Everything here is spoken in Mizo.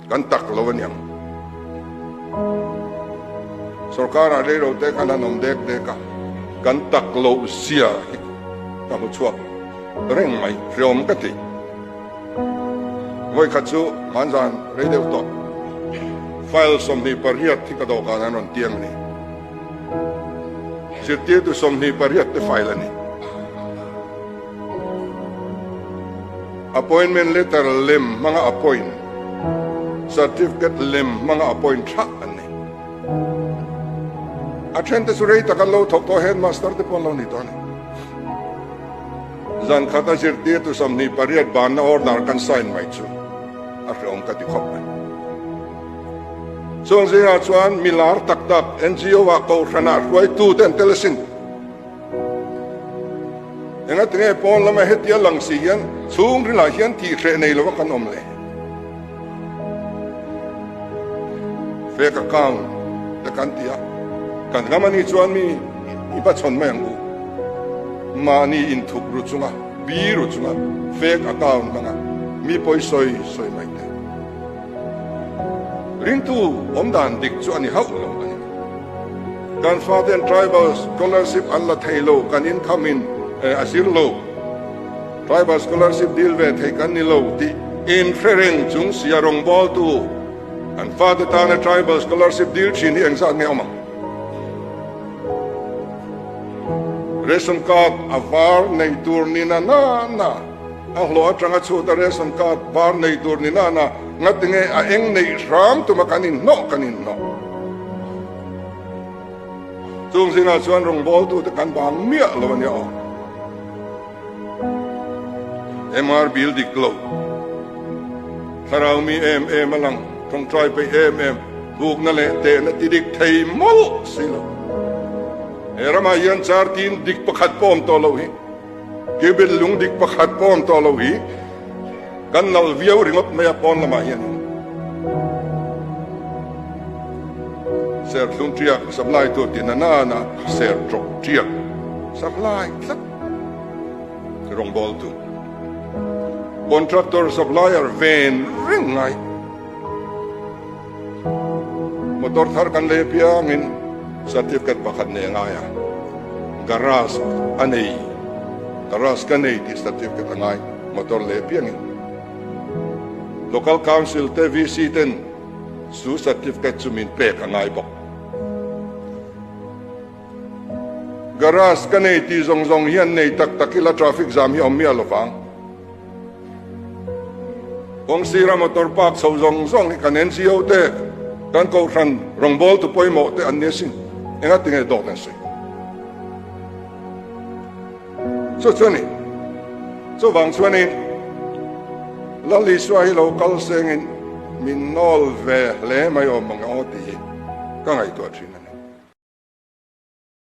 Kan tak lo aniang. Sorkar ah reilo te khan han awm dek dek a, kan tak loh zia hi ka hmu chhuak reng mai, hreawm ka ti. Vawikhat chu hmanzan rei deuh tawh file 28 hi ka dawhkan an rawn tiang a ni. Zirtirtu 28 te file a ni. Appointment letter lem hmanga appoint, certificate lem hmanga appoint thlah an ni. A then te chu rei tak an lo thawk tawh headmaster te pawh an lo ni tawh a ni. Zan khat a zirtirtu 28 banna order kan sign mai chu a hreawm ka ti khawp mai. Chung zingah chuan mi lar tak tak NGO ah kohhranah hruaitu te an tel asin. Engatinge pawn lama hetia lang si hian chhungrilah hian tihhreh nei lova kan awm le? Fake account te kan ti a, kan ngam anih chuan mi i va chhawn mai ang u. Mahni inthup ru chunga, bi ru chunga fake account hmanga mi pawi sawi sawi mai te. Ringtu awmdan dik chu a ni hauh lo a ni. Kan faten Tribal Scholarship an la thei lo, kan income in a zir lo. Tribal Scholarship deal ve thei kan ni lo tih inhre reng chung sia rawngbawltu an fate tana Tribal Scholarship deal thin hi engzat nge awm ang? Ration card a var nei tur ni na na na, a hlawh atanga chhut a ration card var nei tur ni na na, ngatinge a eng neih hram tuma kan inhnawh kan inhnawh. Chung zingah chuan rawngbawltute kan bang miah lo a nia aw. MR Bill dik lo, thlarau mi em em a lang, tawngtai peih em em, bukna leh tehna ti dik thei mawlh si lo. He ramah hian char tin dik pakhat pawh awm tawh lo hi, Cubic lung dik pakhat pawh awm tawh lo hi, Kan nalh viau ringawt mai a pawn lamah hianin serthlum tiak supply tur ti na nana ser tawk tiak supply tlat rawngbawltu contractor supplier ven reng ngai motor thar kan lei apiangin certificate pakhat nei a ngai a garage a nei garage ka nei tih certificate a ngai. Motor leh piangin Local Council te VC ten chu certificate chu min pek a ngai bawk. Garage ka nei tih zawng zawng hian nei tak tak ila traffic jam hi a awm miah lovang. Kawng sira motor park chho zawng zawng hi kan NGO te, kan kohhran rawngbawltu pawimawh te an ni asin. Engatinge dawt an sawi? Chu chu a ni. Chuvang chuanin Lal Isua hi lo kal sengin min nawl ve hle mai awm ang aw tih hi ka ngaihtuah thin a ni.